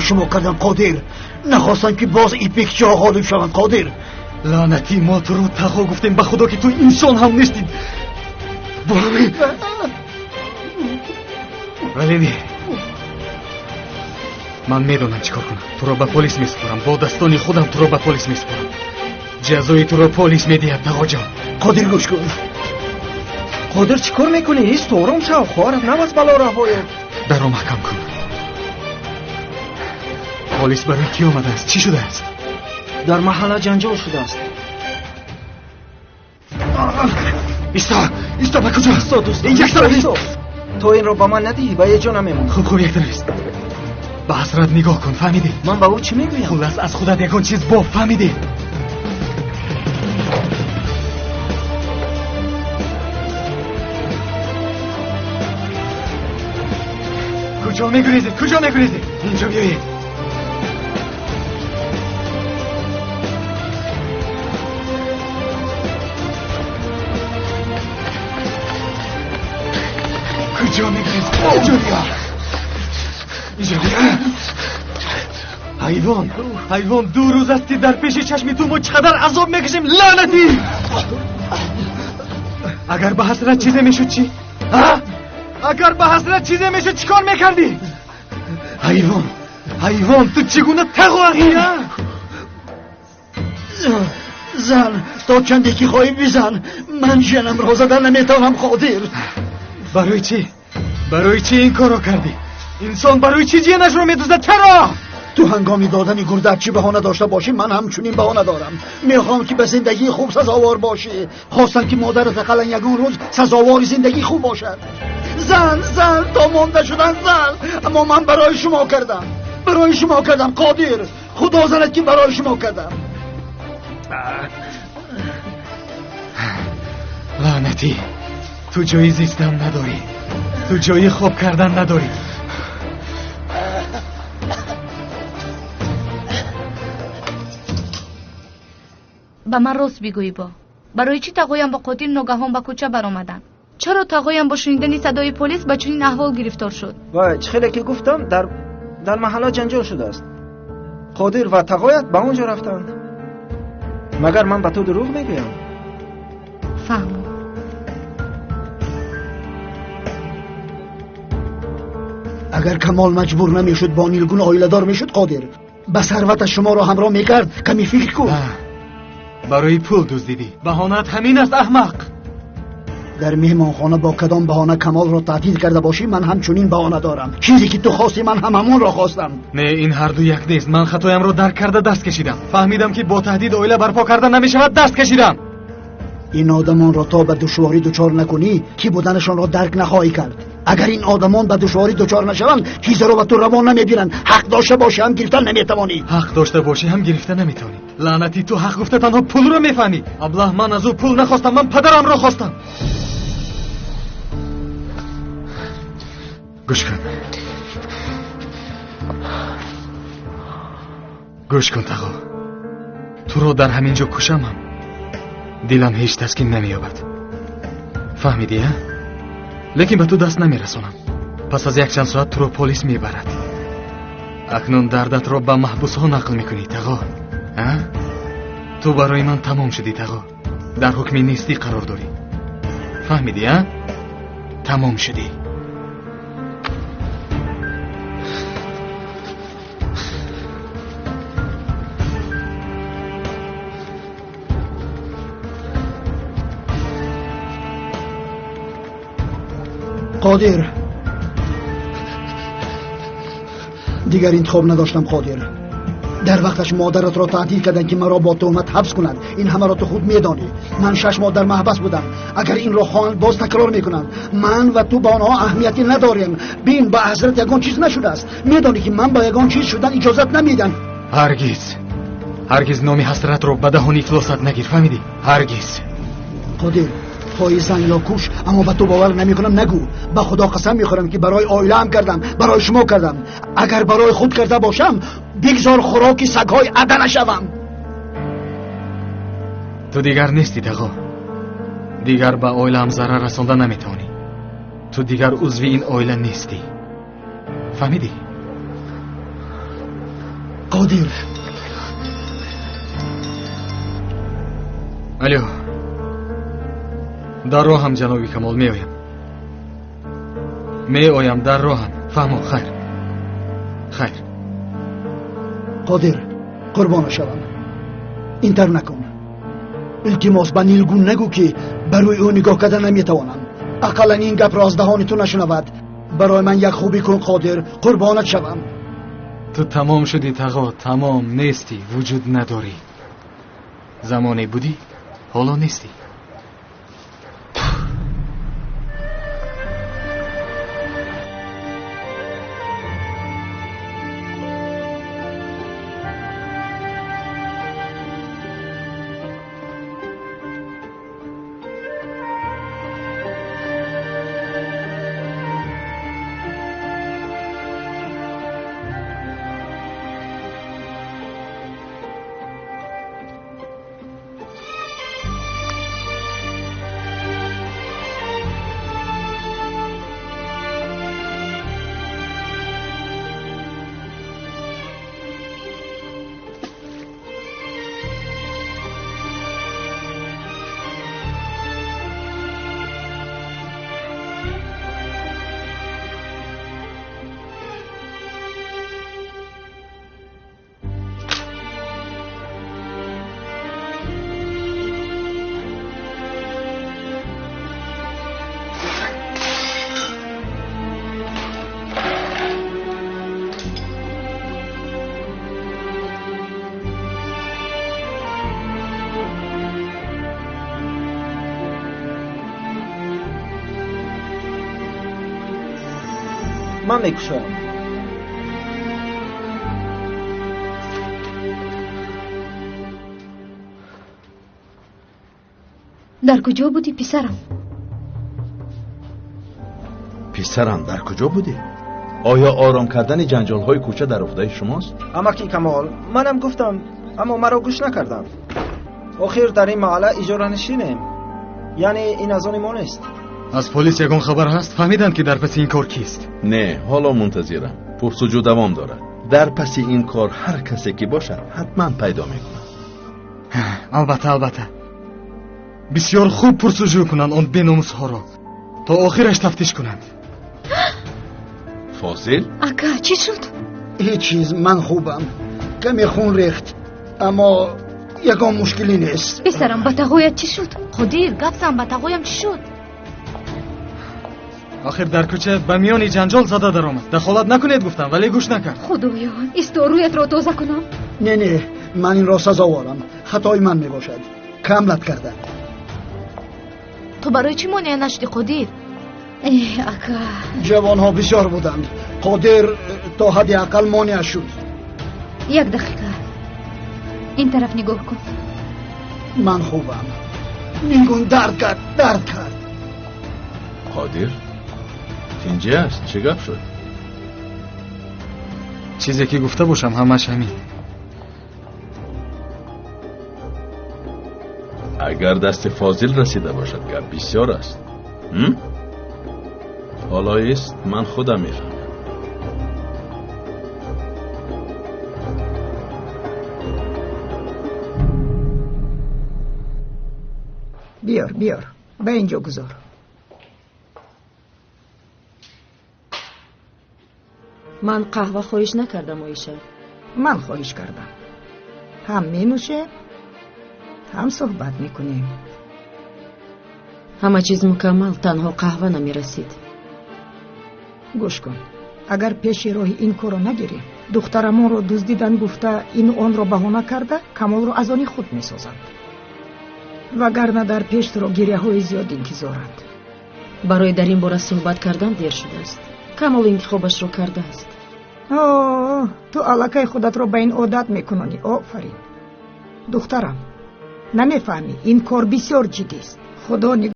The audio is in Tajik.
Шумо кардам, Қодир. Нахостам ки боз ипекчиҳо ғолиб шаванд, Қодир. Лаънатӣ, мо туро тағо гуфтем, ба худо ки ту инсон ҳам нестӣ. Бо ҳамин вале не, ман медонам чӣ кор кунам. Туро ба полис месупорам, бо дастони худам туро ба полис месупорам. Ҷазои туро полис медиҳад, тағоҷон. Қодир, гӯш кун. Қодир, чӣ кор мекунӣ? Ист, ором шав, хоҳарат нав аз бало раҳо ёфт. Дарро маҳкам кун. Полис барои кӣ омадааст? Чӣ шудааст? Дар маҳалла ҷанҷол шудааст. Исто, исто, ба куҷо? Исто, дӯст. Як тараф ист. То инро ба ман надиҳӣ, ба ҳеҷ ҷо намемонам. Хуб, хуб, як тараф ист. Ба ҳасрат нигоҳ кун, фаҳмидӣ? Ман ба ӯ чӣ мегӯям? Хулас, аз худат ягон чиз боф, фаҳмидӣ? Куҷо мегурезед? Куҷо мегурезед? Инҷо биёед. Куҷо мегурезед? Инҷо биё. Инҷо биё. Ҳайвон, ҳайвон, 2 рӯз аст ки дар пеши чашми ту мо чӣ қадар азоб мекашем, лаънатӣ! Агар ба ҳасрат чизе мешуд чӣ? Агар ба ҳасрат чизе мешуд чӣ кор мекардӣ? Ҳайвон, ҳайвон, ту чӣ гуна тағо ҳастӣ? Зан, то чанде ки хоҳӣ бизан. Ман ҷанамро зада наметавонам, Қодир. Барои чӣ? Барои чӣ ин корро кардӣ? Инсон барои чӣ ҷиянашро медуздад? Чаро? Ту ҳангоми додани гурдат чӣ баҳона дошта бошӣ, ман ҳамчунин баҳона дорам. Мехоҳам ки ба зиндагии хуб сазовор бошӣ. Хостам ки модарат ақаллан ягон рӯз сазовори зиндагии хуб бошад. Зан, зан, то монда шудан зан. Аммо ман барои шумо кардам, барои шумо кардам, Қодир. Худо занад ки барои шумо кардам. Лаънатӣ, ту ҷои зистан надорӣ, ту ҷои хоб кардан надорӣ. Ба ман рост бигӯӣ, бо барои чӣ тағоям бо Қодир ногаҳон ба кӯча баромаданд? Чаро тағоям бо шунидани садои полис ба чунин аҳвол гирифтор шуд? Вай, чӣ хеле ки гуфтам, дар маҳалла ҷанҷол шудааст. Қодир ва тағоят ба он ҷо рафтанд. Магар ман ба ту дурӯғ мегӯям? Фаҳмам. Агар Камол маҷбур намешуд, бо Нилгун оиладор мешуд, Қодир. Ба сарваташ шуморо ҳамроҳ мекард. Каме фикр кун. Барои пул дуздидӣ. Баҳонаат ҳамин аст, аҳмақ. Дар меҳмонхона бо кадом баҳона Камолро таҳдид карда бошӣ, ман ҳамчунин баҳона дорам. Чизе ки ту хостӣ, ман ҳам ҳамонро хостам. Не, ин ҳарду як нест. Ман хатоямро дарк карда даст кашидам. Фаҳмидам ки бо таҳдид оила барпо карда намешавад, даст кашидам. Ин одамонро то ба душворӣ дучор накунӣ, ки буданашонро дарк нахоҳӣ кард. Агар ин одамон ба душворӣ дучор нашаванд, чизеро ба ту равон намебиранд. Ҳақ дошта бошӣ ҳам гирифта наметавонӣ. Ҳақ дошта бошӣ ҳам гирифта наметавонӣ. Лаънатӣ, ту ҳақ гуфта танҳо пулро мефаҳмӣ. Аблаҳ, ман аз ӯ пул нахостам, ман падарамро хостам. Гӯш кун, гӯш кун, тағо. Туро дар ҳамин ҷо кушамам, дилам ҳеҷ таскин намеёбад. Фаҳмидӣ, а? Лекин ба ту даст намерасонам. Пас аз якчанд соат туро полис мебарад. Акнун дардатро ба маҳбусҳо нақл мекунӣ, тағо. А? Ту барои ман тамом шудӣ, тағо. Дар ҳукми нестӣ қарор дорӣ. Фаҳмидӣ, а? Тамом шудӣ. Қодир, дигар интихоб надоштам, Қодир. Дар вақташ модаратро таҳдид карданд ки маро бо туҳмат ҳабс кунанд. Ин ҳамаро ту худ медонӣ. Ман 6 моҳ дар маҳбас будам. Агар инро хоҳанд, боз такрор мекунанд. Ман ва ту ба онҳо аҳамияте надорем. Бин, ба ҳазрат ягон чиз нашудааст. Медонӣ ки ман ба ягон чиз шудан иҷозат намедиҳам. Ҳаргиз, ҳаргиз номи ҳасратро ба даҳони ифлосат нагир, фаҳмидӣ? Ҳаргиз. Қодир, хоҳӣ зан ё куш, аммо ба ту бовар намекунам. Нагӯ. Ба худо қасам мехӯрам ки барои оилаам кардам, барои шумо кардам. Агар барои худ карда бошам, бигзор хӯроки сагҳои ада нашавам. Ту дигар нестӣ, тағо. Дигар ба оилаам зарар расонда наметавонӣ. Ту дигар узви ин оила нестӣ. Фаҳмидӣ? Қодир. Алло. Дар роҳам ҷаноби Камол, меоям. Меоям, дар роҳам. Фаҳмо, хайр. Хайр. Қодир, қурбона шавам. Ин тавр накун. Илтимос, ба Нилгун нагӯ ки ба рӯи ӯ нигоҳ карда наметавонам. Ақаллан ин гапро аз даҳони ту нашунавад. Барои ман як хубӣ кун Қодир, қурбонат шавам. Ту тамом шудӣ тағо, тамом нестӣ, вуҷуд надорӣ. Замоне будӣ, ҳоло нестӣ. Ман мекушоям. Дар куҷо будӣ писарам? Писарам, дар куҷо будӣ? Оё ором кардани ҷанҷолҳои кӯча дар уҳдаи шумост? Амаки Камол, манам гуфтам, аммо маро гӯш накарданд. Охир дар ин маҳалла иҷоранишинем. Яъне ин аз они мо нест. Аз полис ягон хабар ҳаст? Фаҳмиданд ки дар паси ин кор кист? Не, ҳоло мунтазирам. Пурсуҷӯ давом дорад. Дар паси ин кор ҳар касе ки бошад ҳатман пайдо мекунад. Албатта, албатта. Бисёр хуб пурсуҷӯ кунанд он беномусҳоро, то охираш тафтиш кунанд. Фозил? Ака, чӣ шуд? Ҳеҷ чиз, ман хубам. Каме хун рехт, аммо ягон мушкилӣ нест. Писарам, ба тағоят чӣ шуд? Қодир, гап зан, ба тағоям чӣ шуд? Охир дар кӯча ба миёни ҷанҷол зада даромад. Дахолат накунед гуфтам, вале гӯш накард. Худоё, исто рӯятро тоза кунам. Не, не, ман инро сазоворам. Хатои ман мебошад. Кам лат кардам. Ту барои чӣ монеа нашудӣ Қодир? Ака. Ҷавонҳо бисёр буданд. Қодир то ҳадди ақал монеа шуд. Як дақиқа. Ин тараф нигоҳ кун. Ман хубам. Нилгун дард кард, дард кард. Қодир? Тинҷӣ аст? Чӣ гап шуд? Чизе ки гуфта бошам ҳамаш ҳамин. Агар дасти Фозил расида бошад, гап бисёр аст. Ҳоло ист, ман худам мефаҳмам. Биёр, биёр, ба инҷо гузор. Ман қаҳва хоҳиш накардам, Оиша. Ман хоҳиш кардам. Ҳам менӯшем, ҳам суҳбат мекунем. Ҳама чиз мукаммал, танҳо қаҳва намерасид. Гӯш кун, агар пеши роҳи ин корро нагирем, духтарамонро дуздидан гуфта ину онро баҳона карда Камолро аз они худ месозанд. Вагарна дар пеш туро гиряҳои зиёд интизоранд. Барои дар ин бора суҳбат кардан дер шудааст. Камол интихобашро кардааст. О, ту аллакай худатро ба ин одат мекунонӣ. Офарин. Духтарам, намефаҳмӣ, ин кор бисёр ҷиддист. Худо